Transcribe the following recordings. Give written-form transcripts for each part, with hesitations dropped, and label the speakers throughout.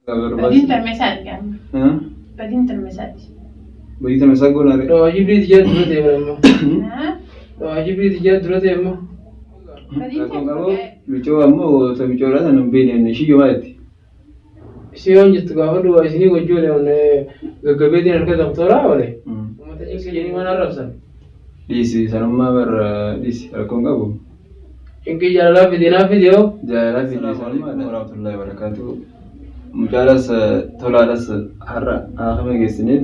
Speaker 1: Badiin tarmeessaati gaama. Badiin tarmeessaati.
Speaker 2: Badii tarmeessaa goona ree.
Speaker 3: Dhawaa jibrii tijjaa dura ta'e bara ammaa. Dhawaa jibrii tijjaa dura ta'e ammaa.
Speaker 1: Badiin
Speaker 2: Rakkoon qabu micoo ammoo osoo micoodhaa sana hin beekne ishii yoo jetti.
Speaker 3: Ishee waan jettu gaafa duwwaa isinii wajjin gaggabeetiin harka doktoraa oole. Uummata cimsee jedhanii waan arrabsan.
Speaker 2: Dhiisi sanummaa bara dhiisi rakkoon qabu.
Speaker 3: Cinqii jaalalaa fide naa fide hoo.
Speaker 2: Jaalalaa fide sanummaa warahmatullahi wabarakatuh. Mucaadhas tolaadhas har'a haakima geessineet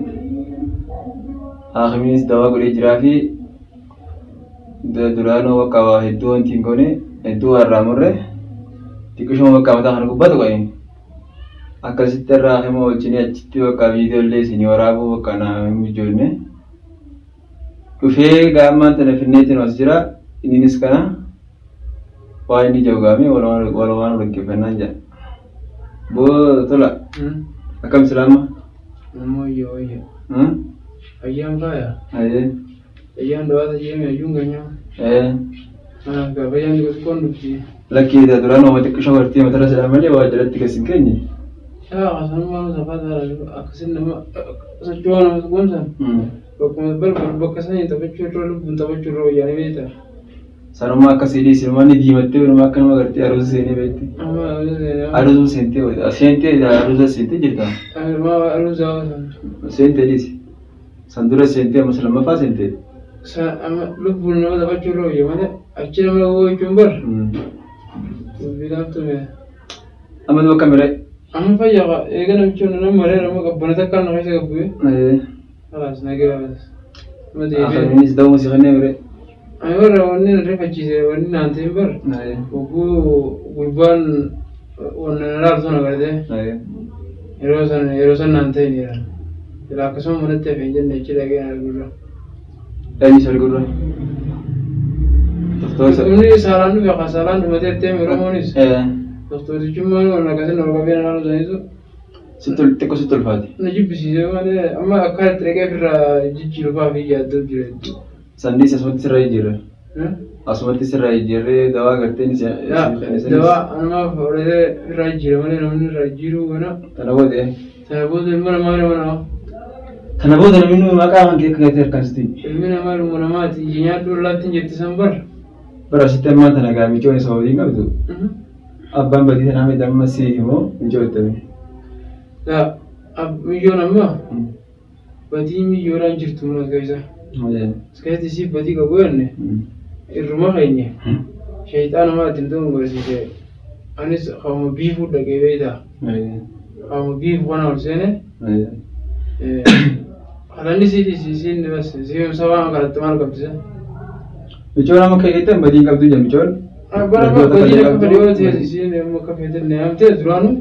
Speaker 2: haakimiinis dawaa godhee jiraa fi duraanuu bakka waa hedduu wanti hin goone hedduu waa irraa murre xiqqishuma bakka mataa kana gubbaa tuqanii akkasitti irraa haakima oolchinee achitti bakka viidiyoo illee isinii waraabuu bakka naa hin mijoonne dhufee gaammaan tana finneetiin as jira inninis kana waan inni jedhu gaamee walumaan dhaggeeffannaan jedha. Boo tola akkam islaama?
Speaker 3: Ammoo wayya wayya. Fayyaan faaya.
Speaker 2: Ayee.
Speaker 3: Fayyaan dhawaata jeeme ayyuun ganyaa. Kanaaf gaa fayyaan xiqqoo xiqqoon dhufti.
Speaker 2: Lakkii duraan waan xiqqishoo gartee matarra jedhan malee waa jalatti gad hin keenye.
Speaker 3: Yaa kasanummaa safaa taara akkasin nama socho'aa nama goomsan. Bakkuma balbal bakka sanii taphachuu irra lubbuun taphachuu irra wayyaa ni beekta.
Speaker 2: Sanummaa akkasii dhiisi manni diimattee walumaa akka nama gartee aruuza seenee beekti.
Speaker 3: Amma
Speaker 2: Aruuza seentee seentee aruuza seentee jirta.
Speaker 3: aruuza
Speaker 2: Seentee dhiisi. San dura seentee amma lammaffaa seentee.
Speaker 3: Lubbuun nama taphachuu irra wayya malee achi nama dhagoo jechuun bar. Dubbii laaftume.
Speaker 2: Amma duuba akkam miree?
Speaker 3: Amma fayyaa eega namichi nama mareera amma qabbana takkaan na keessa gabbu'e. Khalaas nagaa bas. Amma deebi'ee.
Speaker 2: Akkamiinis da'uma si kennee miree?
Speaker 3: Ani warra wanni na rifachiise wanni naan ta'in bar. Hogguu gurbaan wanna na laaltu sana agartee yeroo san naan ta'in jira. Silaa akkasuma manatti hafe hin jenne achi dhaqee na argurra.
Speaker 2: Eenyu si argurra? Doktora.
Speaker 3: Inni saalaan dhufe kan saalaan dhumatee itti hime Oromoonis. Doktorichummaan waan akkasii ol qabee na laalu saniitu
Speaker 2: Xiqqoo sitti ulfaate.
Speaker 3: na jibbisiise malee amma akka itti dhaqee ofirraa jijjiiru fa'aa fi yaaddoo jira jechuudha.
Speaker 2: Sanniis asumatti sirra jijjiirre. Asumatti sirra jijjiirree dawaa gartee ni
Speaker 3: Dawaa anumaaf fudhatee irraa jijjiira malee namni irraa jijjiiruu kana.
Speaker 2: Tana booda.
Speaker 3: Sana booda ilma namaa ilma namaa.
Speaker 2: Tana booda namni maqaa kan kee akka gartee harkaan sitti.
Speaker 3: Ilmi namaa ilma namaati ija nyaadhu allaattiin jetti san bar.
Speaker 2: Bara asitti ammaa tana gaa micoon isa waliin qabdu. Abbaan badii tanaa miti amma si himoo micoo itti.
Speaker 3: Miyyoon amma badii miyyoodhaan jirtu mana keessa. As keessatti siif badii qabu jenne irruma keenya shayxaanumaa ittiin dogongorsiise anis ka'uma biifuu dhaqee beektaa ka'uma biifu kana ol seene kalanni sii dhiisi isiin bas siif sabaa kanatti maal qabdisa.
Speaker 2: Micoon amma kee keessatti badii hin qabdu jedha micoon.
Speaker 3: Bara badii akka fedhe yoo ta'e isiin amma akka fedhe na yaamtee duraanuu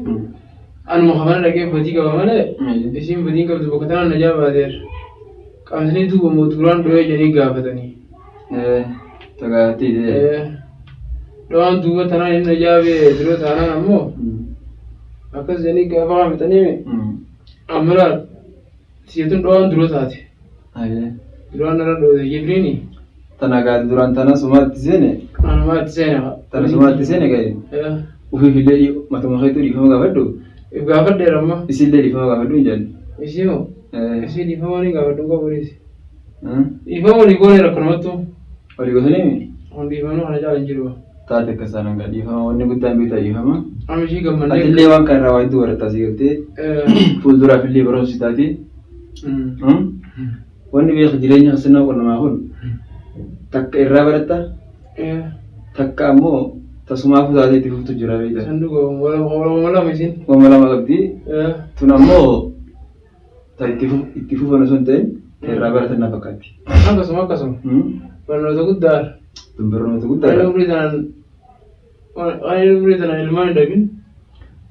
Speaker 3: anuma kamana dhaqee badii qaba malee isiin badii hin qabdu bakka tanaan na jabaateera. Qaamsanii duuba moo duraan dho'ee jedhanii gaafatanii.
Speaker 2: Tagaatii.
Speaker 3: Dhawaan duuba tanaan inni ajaa'ibee dura taanaan ammoo akkas jedhanii gaafa qaamtanii amma laal siitun dhawaan dura taate. Duraan irra dhoote jibriini.
Speaker 2: Tana gaati duraan tana sumaatti seene.
Speaker 3: Anumaa itti seene.
Speaker 2: Tana sumaatti seene ga'e. Ufiif illee matuma keetuu dhiifama gaafadhu.
Speaker 3: Gaafadheera amma.
Speaker 2: Isillee dhiifama gaafadhu hin jedhan.
Speaker 3: Isii moo? Isii dhiifama ni gaafadhu qabu dhiisi. Dhiifama walii gooneera akkanumattuu.
Speaker 2: Walii gootanii?
Speaker 3: Kun dhiifamni kana caala hin jiru.
Speaker 2: Taate akka isaan hanga dhiifama wanni guddaan beektaa dhiifama.
Speaker 3: Amma ishii gammannee.
Speaker 2: Atillee waan kana irraa waa hedduu baratta asii galtee fuulduraaf illee barumsi taati. Wanni beeku jireenya sirna quunnamaa kun takka irraa baratta takka ammoo tasumaafuu taatee itti fuftu jira beekta.
Speaker 3: Sanduuqa wama lama isin.
Speaker 2: Wama lama qabdi. Tun ammoo ta itti fufan osoo hin ta'in ta irraa baratan na fakkaatti.
Speaker 3: Akkasuma akkasuma. Barnoota guddaa.
Speaker 2: Tun barnoota guddaadha.
Speaker 3: Ani umrii tanaan ilmaan hin dhabin.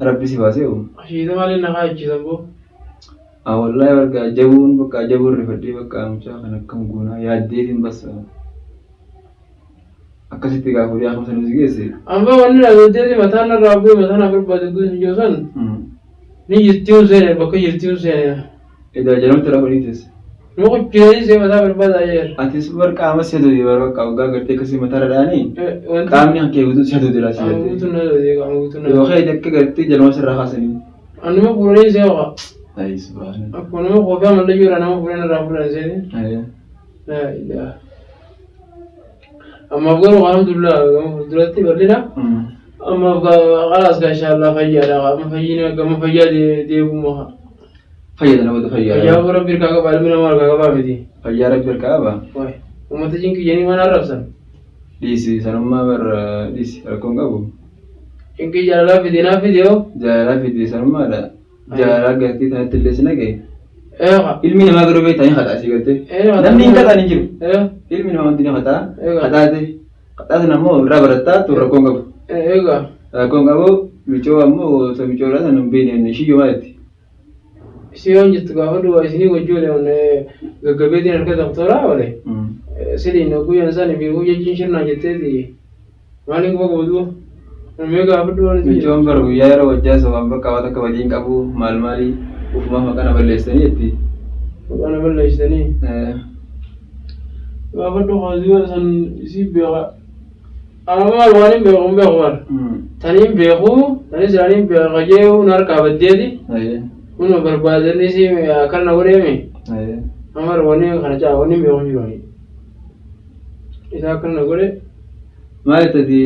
Speaker 2: Rabbi si baasee hoo.
Speaker 3: Ashiita maaliin na kaachisan boo.
Speaker 2: Ah wallahi bakka jabuun bakka jabuun rifadhee bakka mucaa kan akkam goonaa yaaddeetiin bas akkasitti gaafa fuudhee akkam sana si geesse.
Speaker 3: Amma wanni na dooddeeti mataan narraa bu'e mataan na barbaade guutuu hin jiru san ni jirtii seene bakka jirtii seene.
Speaker 2: Edaa jedhamtu rafa ni teesse.
Speaker 3: Nama kuchilanii see mataa barbaadaa jeer.
Speaker 2: Atis bar qaama si hadoode bar bakka waggaa gartee akkasii mataa dhadhaanii qaamni kan kee guutuun si hadoode laa si
Speaker 3: Qaama
Speaker 2: gartee.
Speaker 3: guutuun na hadoode qaama guutuun na
Speaker 2: Yoo
Speaker 3: hadoode.
Speaker 2: kee akka gartee jaluma sirraa kaasanii.
Speaker 3: Anuma fuudhanii seeqa.
Speaker 2: Ayi subhaanallah.
Speaker 3: Akkuma nama koofee mallayyoo irraa nama fuudhan irraa fuudhan seeni. Laa ilaaha. Ammaaf garuu alhamdulillah gama fuulduratti bal'ina. Ammaaf khalaas ka inshaallah fayyaadha. Amma fayyina gama fayyaa deebi'uma.
Speaker 2: Fayyada namoota fayyaa.
Speaker 3: Fayyaa rabbi harkaa qaba ilmi namaa harkaa qabaa miti.
Speaker 2: Fayyaa rabbi harkaa qaba.
Speaker 3: Waay uummata cinqii jedhanii waan arrabsan.
Speaker 2: Dhiisi sanummaa bar dhiisi rakkoon qabu.
Speaker 3: Cinqii jaalalaa fide naa fide hoo.
Speaker 2: Jaalalaa fide sanummaadha. Jaalalaa gartee sanatti illee si naga'e.
Speaker 3: Eeqa.
Speaker 2: Ilmi namaa garuu beektaa ni haxaa si gartee.
Speaker 3: Ee, haxaa.
Speaker 2: Namni hin qaxaan hin jiru.
Speaker 3: Ee,
Speaker 2: Ilmi namaa hundi ni haxaa.
Speaker 3: Eega.
Speaker 2: Haxaate. Haxaa sana immoo irraa barattaa tun rakkoon qabu.
Speaker 3: Eega.
Speaker 2: Rakkoon qabu micoo ammoo osoo micoodhaa sana hin beekne ishii yoo maalitti.
Speaker 3: Isii yoon jettu gaafa duwwaa isinii wajjin gaggabeetiin harka doktoraa oole. Siliin guyyaan isaanii fi guyyaa shirnaa jetteeti. Maaliin quba qabdu? Mee gaafadhu waan isin
Speaker 2: Micoon bar guyyaa yeroo wajjaa sobaan bakka waan akka badii hin qabu maal maalii ufumaaf maqaa na balleessanii jetti.
Speaker 3: Maqaa na balleessitanii. Gaafadhu kaasii san isii beeka. Amma maal waan hin beeku hin beeku maal. Taniin beeku tanii isaanii beeka jee na harkaa baddeeti. Kun barbaadanii isii akkana na godheemi. Amma wanni kana caa wanni hin beeku hin jiru. Isaa akkana na godhe.
Speaker 2: Maal itti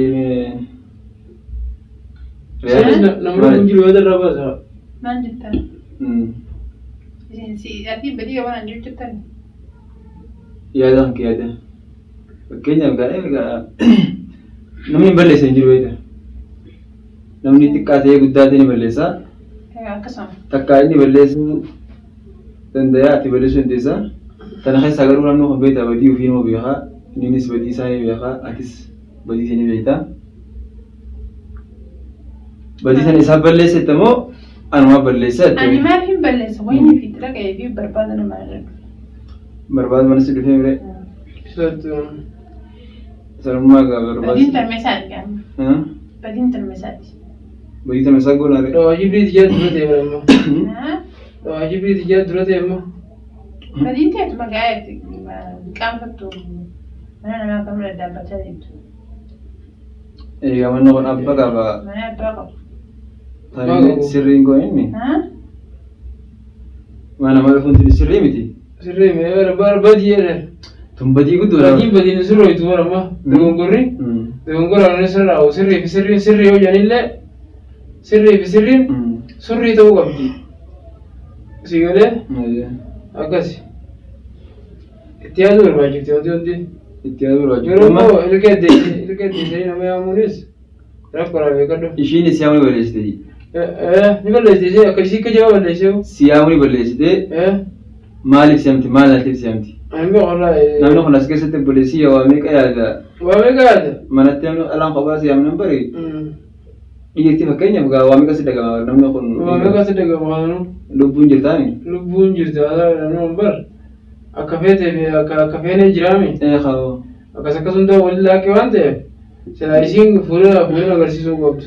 Speaker 3: Isaanis namni kun jiru yoo darraa baasa.
Speaker 1: Maal jettan? Isin si ati badii qaban an jiru jettan?
Speaker 2: Yaada kan kee yaada. Fakkeenyaaf egaa namni hin balleessa hin jiru beekta. Namni xiqqaa ta'ee guddaa ta'ee ni balleessa.
Speaker 1: Akkasuma.
Speaker 2: Takkaa inni balleessuu danda'a ati balleessuu dandeessa. Tana keessaa garuu namni kun beekta badii ofii nama beekaa. Innis badii isaa ni beekaa atis badii isaa ni beekta. Badii sana isaa balleessette moo anumaa balleessa
Speaker 1: Ani
Speaker 2: jettee?
Speaker 1: maaf hin balleessa wayinii fi itti dhaqee fi barbaada nama irra.
Speaker 2: Barbaadu mana si dhufee mire.
Speaker 3: Isatti
Speaker 2: Sanummaa gaa
Speaker 1: Badiin
Speaker 2: barbaadu.
Speaker 1: tarmeessaati amma. Badiin tarmeessaati.
Speaker 2: Badii sana isaa goonaa ree.
Speaker 3: Dhawaa jibriiti jaa dura ta'e bara ammoo. Dhawaa jibriiti jaa dura ta'e ammoo.
Speaker 1: Badiin teetu maqaa qaanfattu mana namaa kam dhadhaabbachaa deemtu.
Speaker 2: Egaa manni kun abba qaba.
Speaker 1: Mana abbaa qabu.
Speaker 2: Tani sirriin kun inni. Mana nama dhufuun tuni sirrii miti.
Speaker 3: Sirrii mee bara badii jedhan.
Speaker 2: Tun badii guddoodha.
Speaker 3: Badiin badiin sirrooytu bara ammoo. Dogongorri. Dogongora inni sirraa'u sirrii fi sirriin sirrii yoo jedhanillee sirrii fi sirriin surrii ta'uu qabdi. Si galee akkasi. Itti yaaduu barbaachifti wanti hundi.
Speaker 2: Itti yaaduu barbaachifti.
Speaker 3: Yeroo immoo ilka addeessanii nama yaamuunis rakkoodhaa beekadhu.
Speaker 2: Ishiin si yaamuu ni balleessite.
Speaker 3: Ni balleessite ishee akka ishii akka jabaa balleessee.
Speaker 2: Si yaamuu ni balleessite. Maaliif si yaamti? Maal laatiif si yaamti?
Speaker 3: Ani beeku wallaahi.
Speaker 2: Namni kun as keessatti obboleessi waa meeqa yaada?
Speaker 3: Waa meeqa yaada?
Speaker 2: Manatti namni alaan kophaa si yaamnan bari. Dhiirti fakkeenyaaf gaa waa meeqa si dhagama namni kun.
Speaker 3: Waa meeqa si dhagama kanuu?
Speaker 2: Lubbuun jirtaami?
Speaker 3: Lubbuun jirti namni kun bar akka feetee fi akka feenee jiraami.
Speaker 2: Ee haa.
Speaker 3: Akkas akkas hundaa waliin laaqee waan ta'eef silaa isiin fuula fuula agarsiisuu qabdu.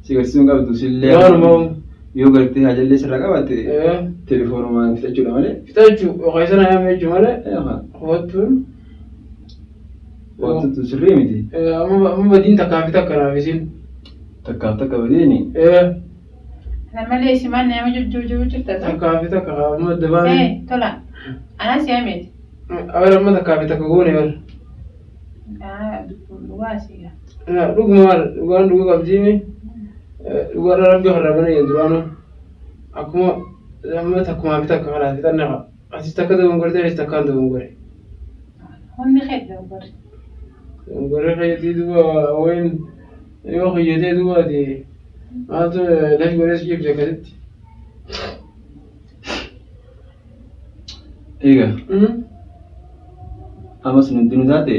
Speaker 2: Si agarsiisuu hin qabdu sillee.
Speaker 3: Waanuma
Speaker 2: Yoo gartee hajallee sirraa qabaatte telefoonumaan fixachuudha malee.
Speaker 3: Fixachuu yookaan isa na yaame jechuu malee.
Speaker 2: Ee haa.
Speaker 3: Kottuun.
Speaker 2: Wanti sirrii miti.
Speaker 3: Amma badiin takkaa fi takka naaf isin.
Speaker 2: Takkaaf takka badiini.
Speaker 1: Kana malee isin maal nama jajjaboo jirta?
Speaker 3: Takkaa fi takka amma dabaan.
Speaker 1: Tola. Anas yaameeti.
Speaker 3: Awel amma takkaa fi takka goone bar.
Speaker 1: Dhugaa siga.
Speaker 3: Dhuguma maal dhugaan dhuguu qabdiimi. Dhugaadha rabbi har'a bana jedhu duraanuu. Akkuma amma takkumaa fi takka kanaa fixanne haa. Atis takka dogongorte anis takkaan dogongore.
Speaker 1: Hundi kee dogongore.
Speaker 3: Dogongorre keetii duuba wayin yoo kiyyatee duuba ati maaltu lafi godhee si ciibse akkasitti.
Speaker 2: Egaa ammas nuti nu taate.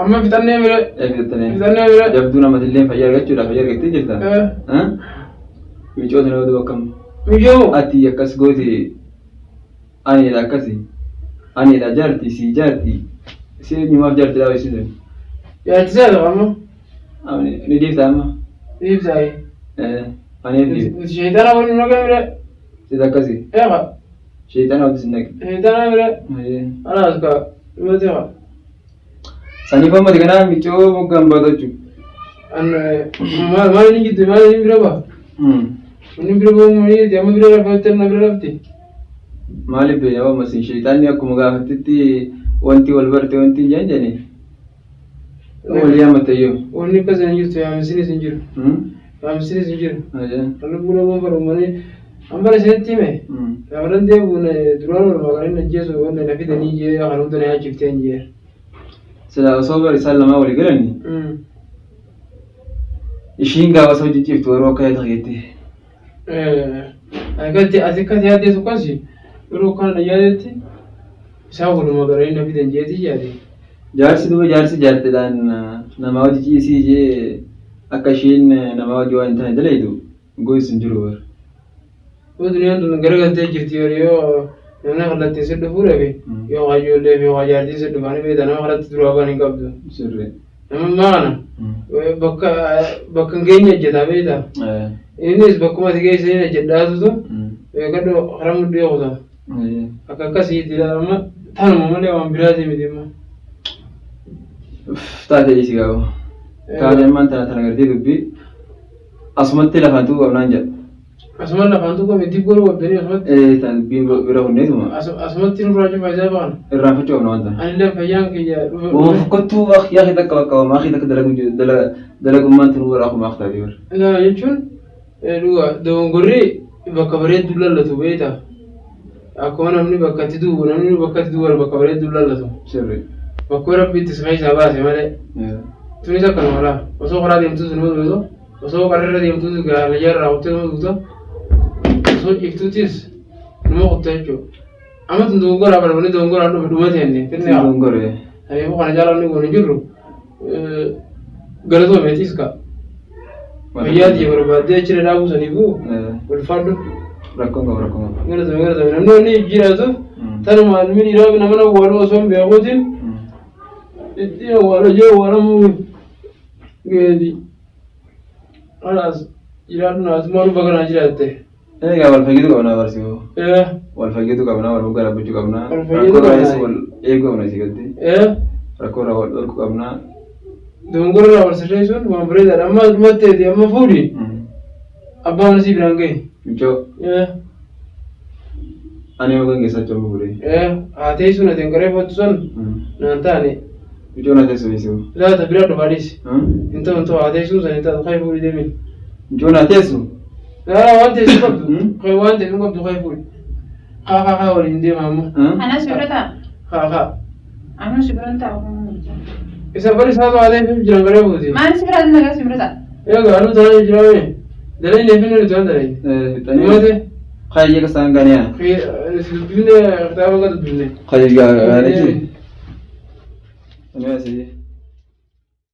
Speaker 3: Amma fixannee bire.
Speaker 2: Fixannee.
Speaker 3: Fixannee bire.
Speaker 2: Jabduu namatillee fayyaa argachuudhaaf fayyaa argattee jirta. Micoota nama duuba akkam.
Speaker 3: Mijoo.
Speaker 2: Ati akkas goote anidha akkasi. Anidha jaarti si jaarti. Si eenyumaaf jaarti dhaaba isiin.
Speaker 3: Jaartisaa qaba amma.
Speaker 2: Ni dhiifta amma.
Speaker 3: Dhiiftaa.
Speaker 2: Ani dhiifta.
Speaker 3: Nuti sheexana waliin nagaa bire.
Speaker 2: Sida akkasi.
Speaker 3: Eeqa.
Speaker 2: Sheexana waliin sin naqe.
Speaker 3: Sheexana bire. Alaas ka dhumate qa.
Speaker 2: Saniif amma kanaa micoo moggaan baatu jechuudha.
Speaker 3: An maal maal inni jiddu maal inni bira ba. Wanni bira ba'uu malee amma bira rafte na bira rafte.
Speaker 2: Maaliif beekna waan masiin sheexaanni akkuma gaafattetti wanti wal barte wanti hin jaan wal yaamatayyoo.
Speaker 3: Wanni akkas hin jirtu yaamisinis hin jiru. Yaamisinis hin jiru. Lubbuu namoota barumanii amma isinitti hime. Shamarran deemuun duraan walumaa kan inni ajjeesu wanta na fidanii jee kan hunda na yaachiftee hin jee.
Speaker 2: Silaa osoo bar isaan lamaa walii galanii ishiin gaafa osoo jijjiiftu yeroo akka yaada keetti.
Speaker 3: Akkatti ati akkatti yaaddeetu akkasi yeroo kana yaadetti isaan walumaa galanii na fidan jeetii yaade.
Speaker 2: Jaarsi duuba jaarsi jaartidhaan namaa hojii ciisii jee akka ishiin namaa hojii waan hin taane dalaydu goisu hin jiru bar.
Speaker 3: Yoo duniyaan tun garagaltee jirti yoo namni kallattiin si dhufuu dhabe yoo ijoollee fi yoo jaartiin si dhufanii beekta nama kalatti duraa ba'an hin qabdu.
Speaker 2: Sirri.
Speaker 3: Nama ammaa kana bakka bakka hin geenye hojjetaa beekta. Innis bakkuma ati geesse hin hojjedhaatutu beekadhu karaa mudhii kuta. Akka akkasiitti ilaalama tanuma malee waan biraatii miti immoo.
Speaker 2: Taatee dhiisi gaafa. Taatee ammaan tana tana gartee dubbii asumatti lafaan tuquu qabnaan jedha.
Speaker 3: Asuma lafaan tuquu miti godhuu qabdanii asumatti.
Speaker 2: Ee tan dubbiin bira hundeetuma
Speaker 3: Asumatti nurraa cufaa isaa ba'an.
Speaker 2: irraanfachuu qabna waan tana.
Speaker 3: Anillee fayyaan kiyya dhufe.
Speaker 2: Wama fokkattuu yaa takka bakka wama akhi takka dalagu dalagummaan tunuu bara akkuma akhi taatee bara.
Speaker 3: Kana jechuun dhuga dogongorri bakka bareedduu lallatu beekta. Akkuma namni bakka itti du'u namni bakka itti du'u bakka bareedduu lallatu.
Speaker 2: Sirri.
Speaker 3: Bakkoo rabbi itti si keessaa baase malee. Tunis akkanuma laa osoo karaa deemtus nama duutu osoo qarreerra deemtus gaalayyaa irraa kuttee nama duuta osoo ciiftuutis nama kutta jechuudha. Amma tun dogongoraa barbaanne dogongoraan dhume dhuma teenne finne haa.
Speaker 2: Dogongoree.
Speaker 3: Kanaafuu kana caalaa inni goonu jirru galatoomeetis ka. Fayyaa tiyya barbaaddee achirra dhaabuu saniifuu ulfaadhu.
Speaker 2: Rakkoon qabu rakkoon qabu.
Speaker 3: Galatoomi galatoomi namni wanni jiraatuuf tanuma ilmi dhiiraa nama na awwaaluu osoo hin beekuutiin ittiin awwaala jee awwaalamuu geeti. Kanaas jiraadhu naasumaa dhufa kanaa jiraatte.
Speaker 2: Egaa wal fayyadu qabnaa barsiisuu. Wal fayyadu qabnaa wal bukkee dhaabbachuu qabnaa.
Speaker 3: Wal fayyaduu
Speaker 2: Rakkoo irraas
Speaker 3: qabnaa.
Speaker 2: wal eeguu qabna asii gadi. Rakkoo irraa wal dhorkuu qabnaa.
Speaker 3: Dogongora irraa wal sirreessuun waan bareedaadha. Amma dhumatteeti amma fuudhi abbaa mana sii biraan gahi.
Speaker 2: Mucoo ani yookaan keessaa cimuu fuudhee.
Speaker 3: Haa teessuun ati hin qareeffattu sun naan taane
Speaker 2: Mucoo na teessu dhiisuu.
Speaker 3: laata biraa dhufaa dhiisi. Hin ta'u hin ta'u haa teessuun san hin taatu kai fuudhi deemin.
Speaker 2: Mucoo na teessu.
Speaker 3: Laa waan teessu qabdu kai waan teessu qabdu kai fuudhi. Haa haa haa waliin deema amma.
Speaker 1: Anas bira ta'a.
Speaker 3: Haa haa.
Speaker 1: Anas bira ta'a.
Speaker 3: Isa bari isaa haa teessuuf jiran qaree fuuti.
Speaker 1: Maal si bira nagaa si bira ta'a.
Speaker 3: Egaa anuu tanaan jiraame dalayne fi nuti waan dalayne.
Speaker 2: Fixanii.
Speaker 3: Dhumate
Speaker 2: Kayyee kasaan ganiyaa.
Speaker 3: dubbifne kitaaba akka dubbifne.
Speaker 2: Kayyee gaarichi. Ani asii.